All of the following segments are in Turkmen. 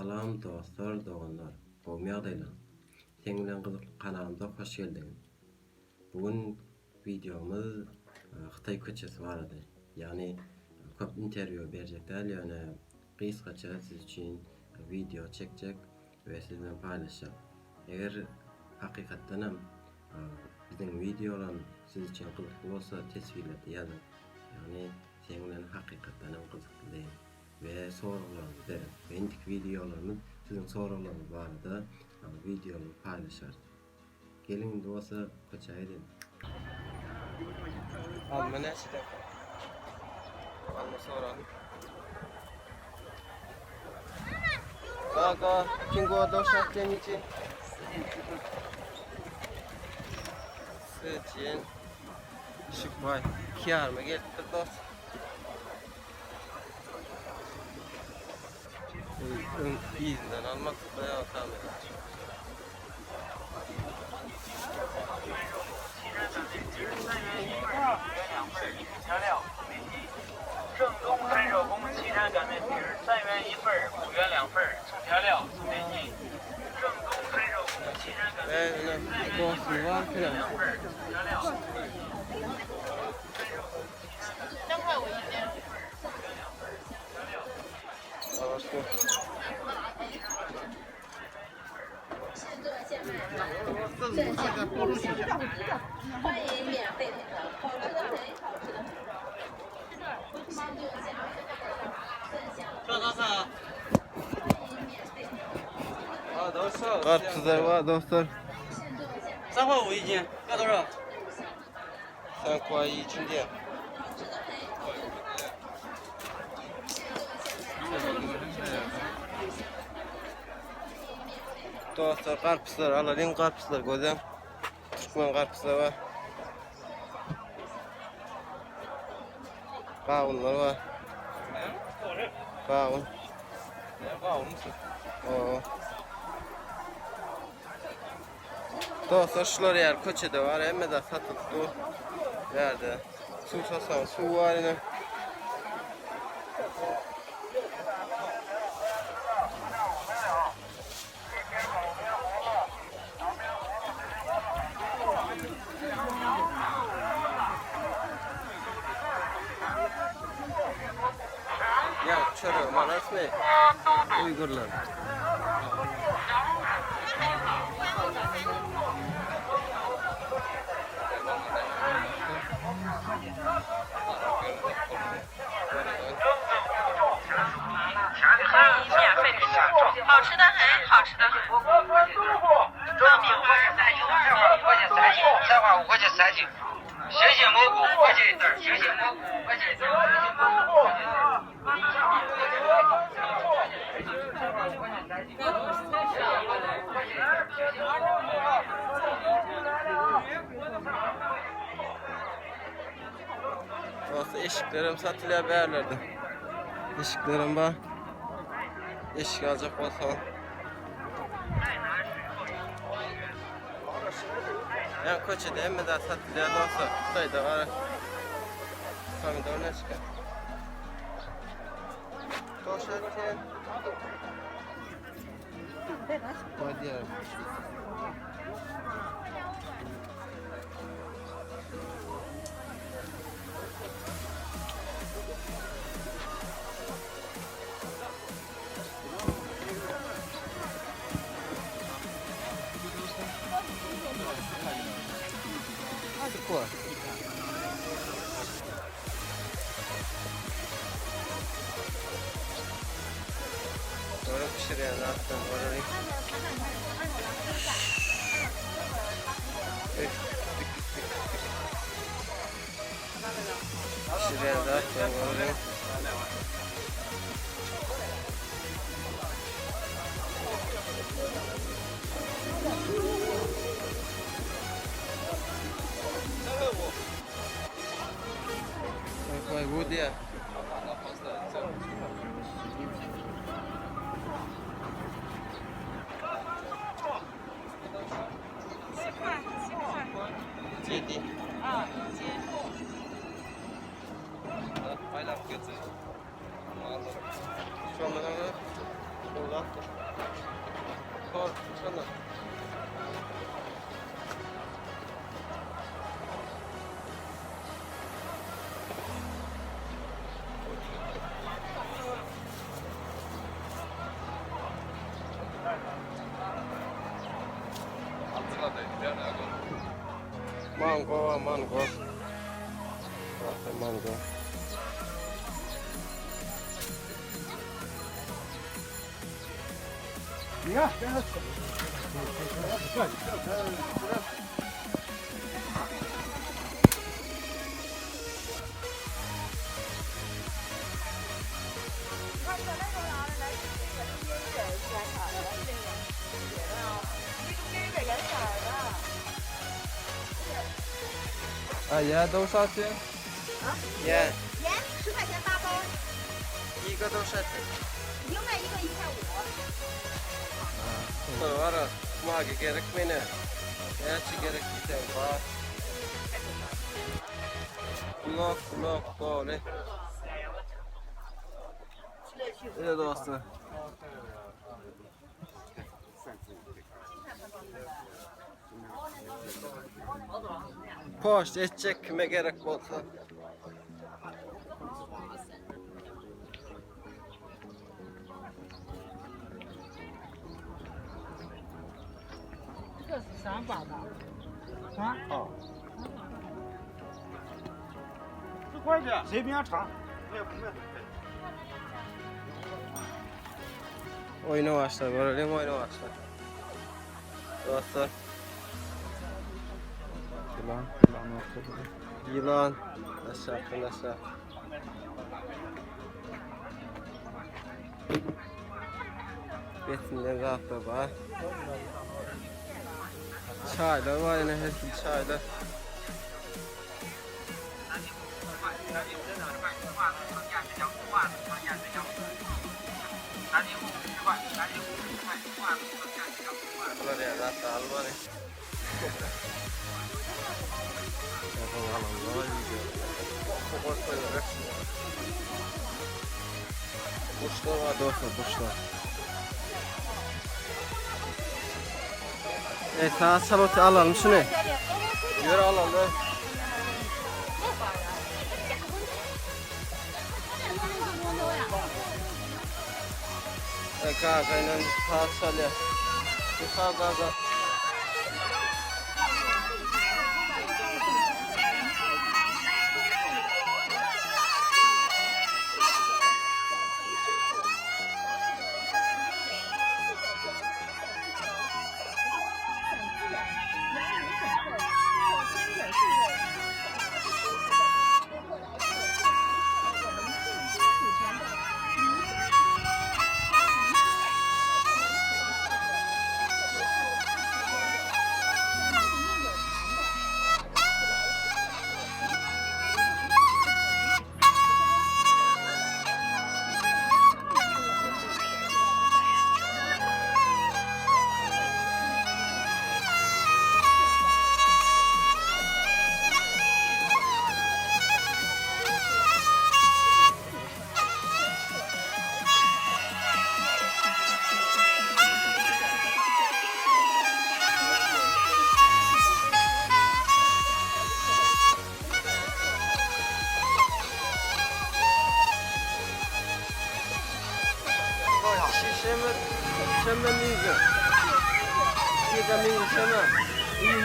Salam dostlar doganlar gowmy ýagdaýlaryňyz Seň bilen gyzykly kanalymyza hoş geldiňiz Bu gün wideomyz Hytaý köçesi barada ýagny köp interwýu berjek däl ýöne gysgaça siz üçin wideo çekjek we siz bilen paýlaşjak eger hakykatdanam biziň wideolarymyz siz üçin gyzykly bolsa teswirlerde ýazyň ýagny seň bilen hakykatdanam gyzykly diýiň we soraglaryňyzy beriň we indiki wideolarymyz siziň soraglaryňyz barada wideolary paýlaşarys. Geliň indi bolsa köçä gideliň. Alma näçeden? Alma soralyň. Gaga, Kingo doşa teniçi. Seçin. Şükbay. Kiyarma gelipdir dost. Öň yzyndan almak bayağı kamera. Garpyzlar bar dostlar. 三块五一斤，要多少？ Sen kuaý için diýýär. Dostlar garpyzlar alalyň garpyzlar gözel. Türkmen garpyzlar bar. Gawunlar bar. Gawun. Oo. Dostlar şular ýaly köçede bar, hemme zat satylyp dur. Ýerde suw satsaň suw bar ine. Ýa çöregi alarysmy? Uýgurlar. Dostlar eşiklerim satylýar bärlerde. Eşiklerim bar. Eşik aljak bolsaň. Ýa köçede hemme zat satylýar dostlar. Hytaýda gara. Pomidor ne çykar? Doşa ten. Bolýar. Çörek bişirýän zatdan göreliň. Bişirýän zatdan göreliň. Koy bu diýär. Jedi. Zatlar. Hor, şonda. Mango, mango. Mango. 啊，盐多少钱？盐。盐10块钱8包。一个多少钱？另外一个1块5。 Bar, magi gerek meni. Näçe gerek diýseň bar. Blok, blok, doly. Ine dostlar. Poşt etjek kime gerek bolsa. 这是三八的，啊？哦。 10块钱，随便尝。卖不卖？ Oýna başlar, görelim oýna başlar. Dostlar. Ýylan, ýylan ortada. Ýylan. Aşağı, aşağı. Betinden zatlar bar. Çaylar var yine her türlü çaylar. Bular ya zaten al bari. Kuşlar var dostlar kuşlar. Evet sağ salata alalım şunu. Yürü alalım. Kaka ile sağ çalıyor. Bir sağ gaza. 是什么什么名字？这个名字什么？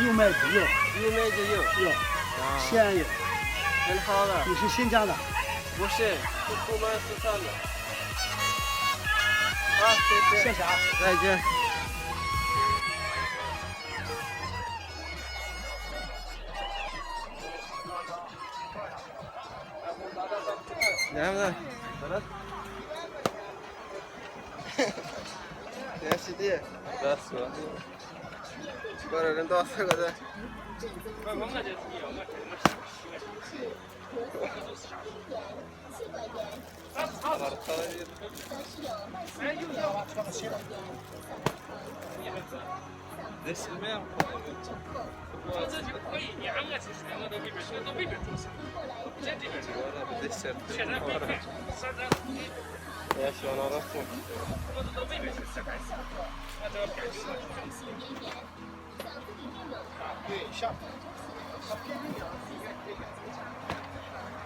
有卖的有，有卖的有。有，西安有。很好的。你是新疆的？不是，是土门市场的。好，谢谢。谢谢啊。再见。Näme? Näçe diýe? Görelim dostlar kadar.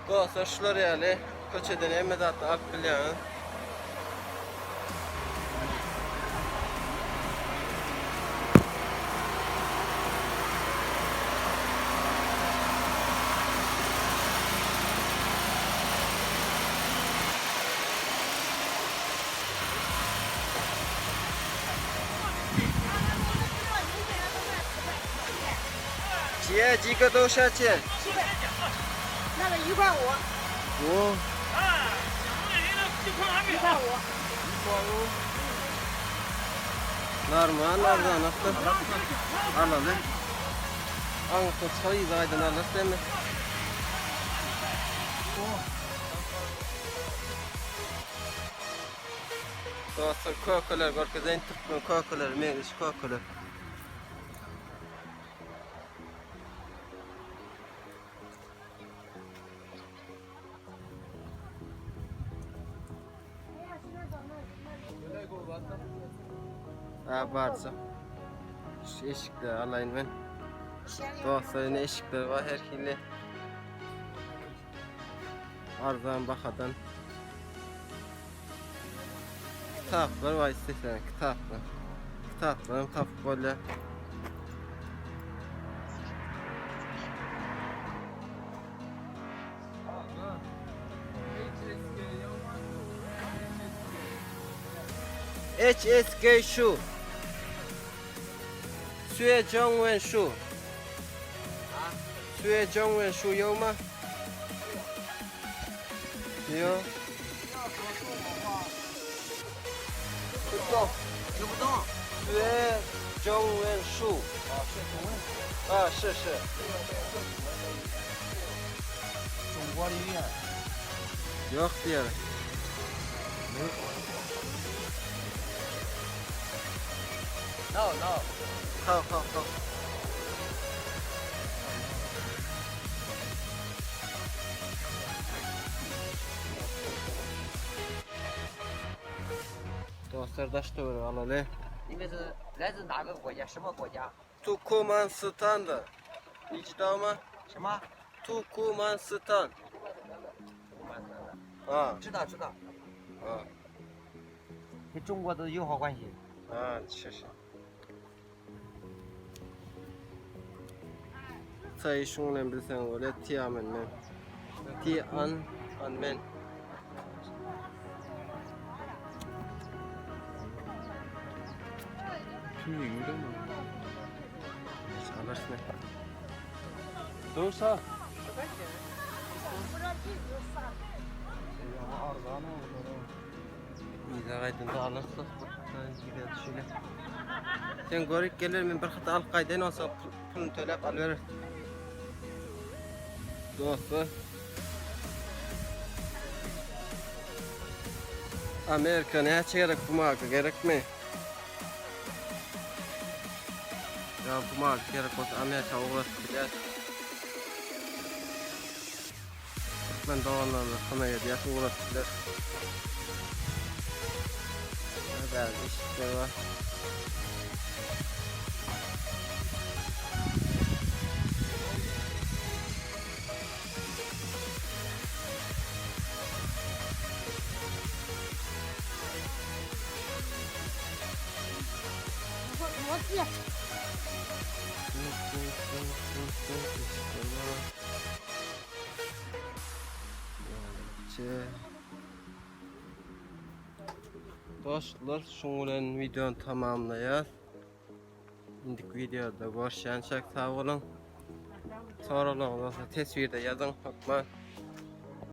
Dostlar şular ýaly köçeden hemme zatny alyp bilýäňiz. 姐，几个多少钱？那个一块五。五。一块五。 Normal arzan akdy. Alaly. Aňyrsy çykyp yza gaýdan alarys demi. Dostlar kökeler görkezeýin türkmen kökeleri meňzeş kökeler. Ha barsa. Şu eşikleri alayım ben. Dostlar yine eşikler var her hili. Arzan bahadan. Kitaplar var istesen kitaplar. Kitaplaryň tapyp bolýar. HSK şu. Süe Zhongwen şu. Süe Zhongwen şu ýok ma? Ýok. 不懂，听不懂。学中文书。啊，是是。中国的语言。 Ýok diýýär. No no。 好好好。Dostlar daş töweregi alaly. 你们是来自哪个国家？什么国家？ Tukumanstanda. 你知道吗？什么？ Tukumanstan. 啊知道知道。啊跟中国的友好关系。啊，是是。Hytaýy şuň bilen bilseň bolýar, Tiananmen. Tiananmen. Alyrsyn. Dursa. Yza gaýdanda alarsyň. Gider şeýle. Sen görüp geler men bir hata alyp gaýdaýyn onsoň puluny töläp alybereris. Dostlar. Amerika näçe gerek bu marka gerekmi? Ya bu marka gerek bolsa Amerika ugratyp bilýär. Türkmen doganlarymyza kömek edýär, ugratyp biler. Bärde işikler bar. Dostlar, şuň bilen wideony tamamlaýas. Indiki wideoda görüşýänçäk sag boluň. Soraglaryňyz bolsa teswirde ýazyň hökman.